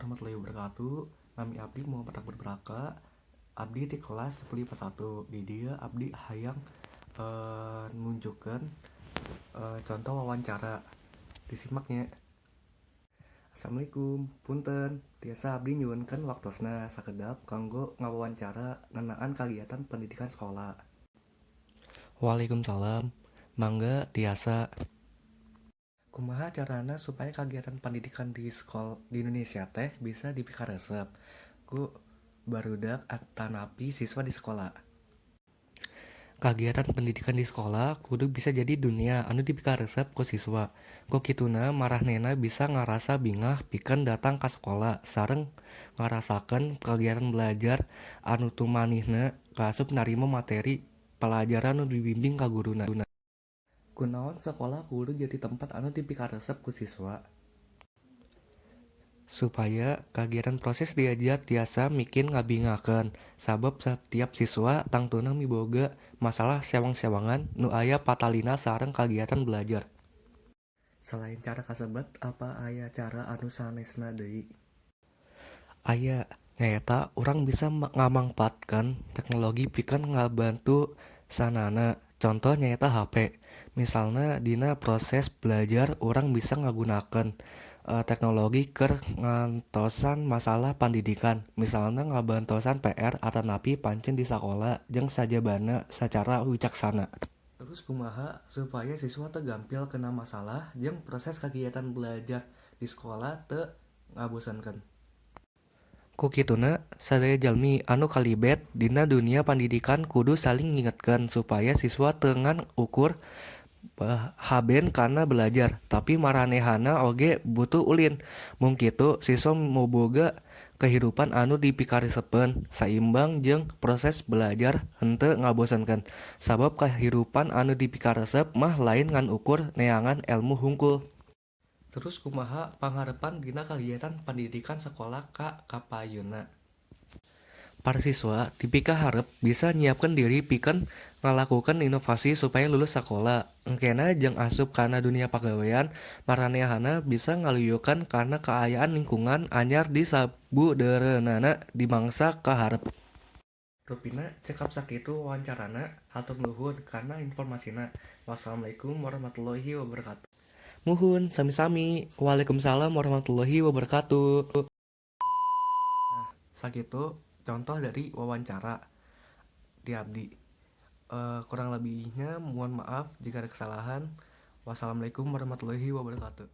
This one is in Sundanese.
Warahmatullahi wabarakatuh. Nami abdi Muhammad Akbar Baraka. Abdi di kelas 10 IPA 1. Di dieu abdi hayang nunjukkeun contoh wawancara. Disimak nya. Assalamualaikum, punten. Tiasa abdi nyuhunkeun waktosna sakedap kanggo ngawawancara ngeunaan kagiatan pendidikan sekolah? Waalaikumsalam. Mangga, tiasa. Kumaha carana supaya kagiatan pendidikan di sekolah di Indonesia teh bisa dipikaresep ku barudak atanapi siswa di sekolah? Kagiatan pendidikan di sekolah kudu bisa jadi dunia anu dipikaresep ku siswa. Ku kituna maranehna bisa ngarasa bingah pikeun datang ka sakola sareng ngarasakeun kagiatan belajar anu tumanihna kaasup narima materi palajaran nu dibimbing ku guruna. Kunaon sakola kudu jadi tempat anu dipikaresep ku siswa? Supaya kagiatan proses diajar tiasa mikir ngabingahkeun, sabab satiap siswa tangtuna miboga masalah sewang-sewangan nu aya patalina sareng kagiatan belajar. Selain cara kasebat, apa aya cara anu sanesna deui? Aya, nyaeta urang bisa ngamangpaatkeun teknologi pikeun ngabantu sanana, contoh nyaeta HP. Misalna dina proses belajar urang bisa ngagunakeun teknologi keur ngantosan masalah pandidikan, misalna ngabantosan PR atanapi pancen di sakola jeung sajabana sacara wicaksana. Terus kumaha supaya siswa teu gampil kena masalah jeung proses kagiatan belajar di sekolah teu ngabosenkeun? Ku kituna, sadaya jalmi anu kalibet dina dunia pandidikan kudu saling ngingetkeun supaya siswa teu ngan ukur haben kana belajar, tapi maranehana oge butuh ulin. Mung kitu siswa miboga kahirupan anu dipikaresepeun, saimbang jeung proses belajar henteu ngabosenkeun. Sabab kahirupan anu dipikaresep mah lain ngan ukur neangan elmu hungkul. Terus kumaha pangharepan dina kagiatan pandidikan sakola ka kapayunna? Para siswa dipikaharep bisa nyiapkeun diri pikeun ngalakukeun inovasi supaya lulus sakola engkena jeung asup kana dunia pagawean, maranehana bisa ngaluyukan kana kaayaan lingkungan anyar di sabudeureunana di mangsa kaharep. Rupina cekap sakitu wawancarana, hatur nuhun kana informasina. Wassalamualaikum warahmatullahi wabarakatuh. Muhun, sami-sami. Waalaikumsalam warahmatullahi wabarakatuh. Nah, sakitu contoh dari wawancara ti abdi. Kurang lebihnya mohon maaf jika ada kesalahan. Wassalamualaikum warahmatullahi wabarakatuh.